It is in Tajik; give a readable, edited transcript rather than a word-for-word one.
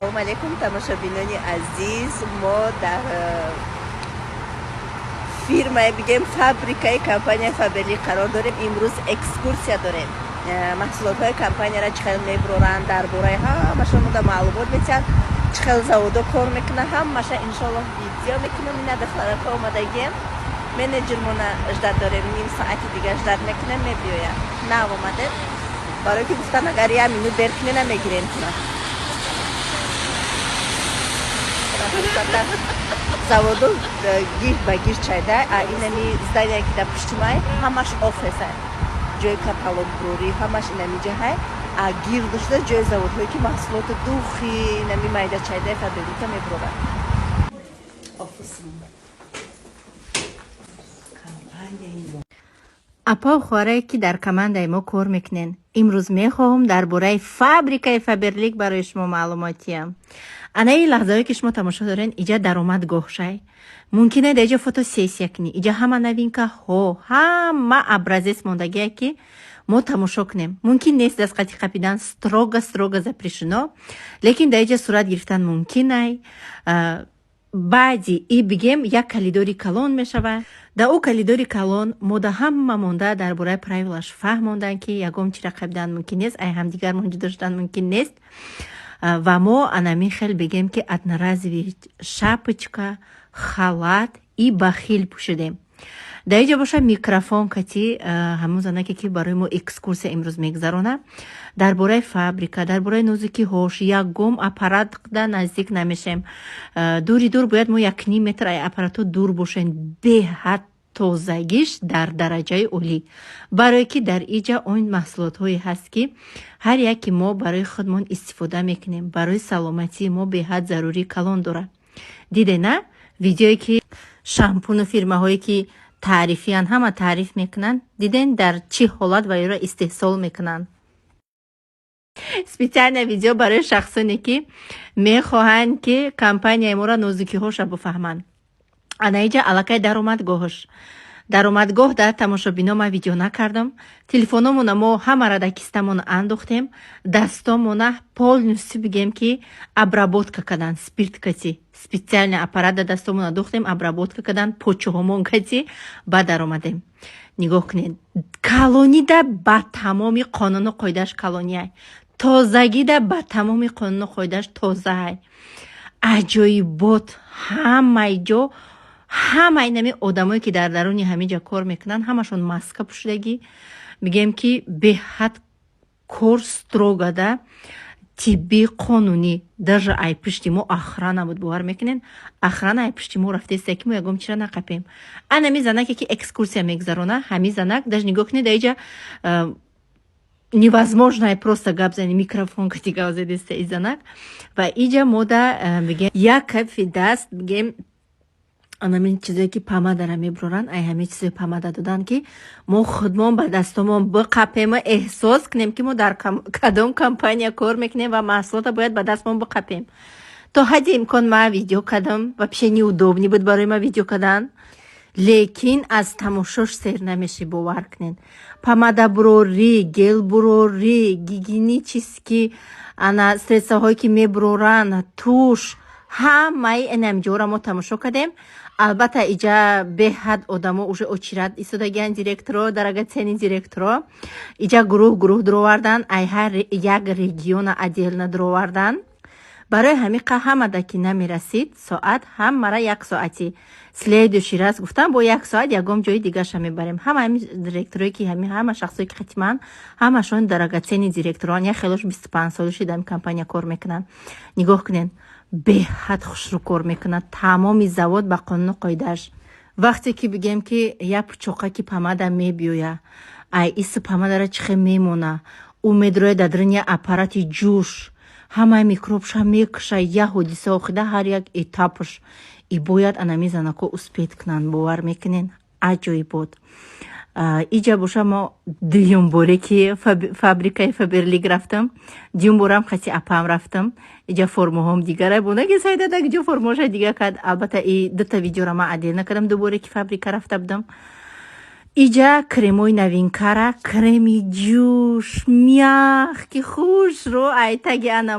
Салому алейкум, тамошобинони азиз. Мо дар фирмае, бигем, фабрикаи компанияи Фаберлик қарор дорем. Имрӯз экскурсия дорем. Маҳсулотҳои компанияра чӣ хел мебуроранд, дар бораи ҳамашон мода маълумот метиҳанд, чӣ хел заводо кор мекунад, ҳамаша иншоаллоҳ видео мекунам. Ина духтарако омадагием, менеҷермона ждать дорем, ним соати дига ждать мекунем, мебиёяд. Нав омадем, барое ки гуфтан, агар як минут дер кунем, намегирем туна. Заводу гирд ба гирд чайда, а инами здание, ки дар пушти май, ҳамаш офиса, ҷои каталогбурорӣ, ҳамаш инами ҷаҳай, а гирду шуда ҷои заводҳое, ки маҳсулоти духи, инами майда чайдаи Фаберлика мебурорад. Офисмон, компанияи мо. Апау хоҳарае, ки дар командаи мо кор мекунен, имрӯз мехоҳам дар бораи фабрикаи Фаберлик барои шумо маълумот диҳам. Анаи лаҳзаҳое, ки шумо тамошо дорен, иҷа даромадгоҳшай. Мумкин дар иҷа фотосессия кунӣ. Иҷа ҳама новинкаҳо, ҳама образец мондагие, ки мо тамошо кунем. Мумкин нест дастқати қапидан, строго строго запрещено, лекин дар иҷа сурат гирифтан мумкинай. Баъди и, бигем, як калидори калон мешавад. Дар ӯ калидори калон мода ҳама монда дар бораи правилаш фаҳмонданд, ки ягон чира қапидан мумкин нест, ай ҳамдигармон ҷудо шудан мумкин нест. Ва мо анамин хел, бигем, ки одноразовый шапочка, халат и бахил пӯшидем. Дар иҷа боша микрофон кати ҳамон занаке, ки барои мо экскурсия имрӯз мегузарона, дар бораи фабрика, дар бораи нозукиҳош. Ягом аппаратда наздик намешем, дури дур бояд мо 1,5 метр ай аппаратҳо дур бошем. Беҳад тозагиш дар дараҷаи олӣ, барое ки дар иҷа он маҳсулотҳое ҳаст, ки ҳар яке мо барои худмон истифода мекунем, барои саломатии мо беҳад зарурӣ калон дорад. Диде на видеое, ки шампуну фирмаҳое, ки таърифиян, ҳама таъриф мекунанд, диден, дар чӣ ҳолат ва ёро истеҳсол мекунанд. Специально видео барои шахсоне, ки мехоҳанд, ки компанияи моро нозукиҳоша бифаҳманд. Анаиҷа аллакай даромадгоҳш. Даромадгоҳ дар тамошобино ман видео накардам. Телефономона мо ҳамаро дар кистамон андохтем, дастомона полностью, бигем, ки обработка кадан спирт кати, специально аппарат дар дастомона духтем, обработка кадан почуҳомон кати, баъд даромадем. Нигоҳ кунед, калонида ба тамоми қонуну қоидааш калониай, тозагида ба тамоми қонуну қоидааш тозаай. Аҷоибот, ҳамаи ҷо, ҳамаи нами одамое, ки дар даруни ҳамин ҷа кор мекунанд, ҳамашон маска пӯшидагӣ. Мегӯем, ки беҳад кор строго да, тиббӣ, қонунӣ. Даже ай пишти мо охрана буд, бовар мекунед, охрана ай пишти мо рафтеста, ки мо ягом чира нақапем. Анами занаке, ки экскурсия мегузарона, ҳамин занак, даже нигоҳ кунед, дар иҷа невозможно просто гап зани, микрофон кати гап задеста и занак. Ва иҷа мода, бигем, як кафи даст, бигем, анамин чизое, ки помадара мебуроранд, ай ҳамин чизои помада додан, ки мо худмон ба дастомон биқапему эҳсос кунем, ки мо дар кадом компания кор мекунем ва маҳсулота бояд ба дастмон биқапем. То ҳадди имкон ман видео кардам. Вообще неудобный буд барои ман видео кардан, лекин аз тамошош сер намешӣ, бовар кунед. Помада бурорӣ, гель бурорӣ, гигиенический ана средствоҳое, ки мебуроранд, тушь, ҳамаи инамҷоро мо тамошо кардем. Албатта, иҷа беҳад одамо уже очередь истодагиянд, директоро, драгоценный директоро. Иҷа гурӯҳ гурӯҳ дуровардан, ай ҳар як региона отдельно дуровардан. Барои ҳамин ҳамада ки намерасид соат, ҳамара як соати следующий раз гуфтам, бо як соат ягон ҷои дигаша мебарем. Ҳама ҳами директорое, ки ҳама шахсое, ки хатиман, ҳамашон драгоценный директорон, як хелош 25 сола шида ҳами компания кор мекунанд. Нигоҳ кунед, беҳад хушрӯ кор мекунад, тамоми завод ба қонуну қоидааш. Вақте ки, бигем, ки як пучоқа ки помада мебиёя, ай иси помадара чӣ хел мемона, ӯ медрояд дар даруни аппарати ҷӯш, ҳамаи микробша мекуша. Як ҳодиса охида ҳар як этапш и бояд анами занако успеть кунанд, бовар мекунен, аҷоибот. Иҷа боша мо дуюм боре, ки фабрикаи Фаберлик рафтам, дуюм борам қати апам рафтам. Иҷа формаҳом дигара бунаги, сайдада ҷо формаоша дига кард. Албатта, и дута видеора ман отдельно кардам. Дуборе ки фабрика рафта будам, иҷа кремои новинкара, креми ҷӯш, мягкий, хушрӯ, айтаги ана.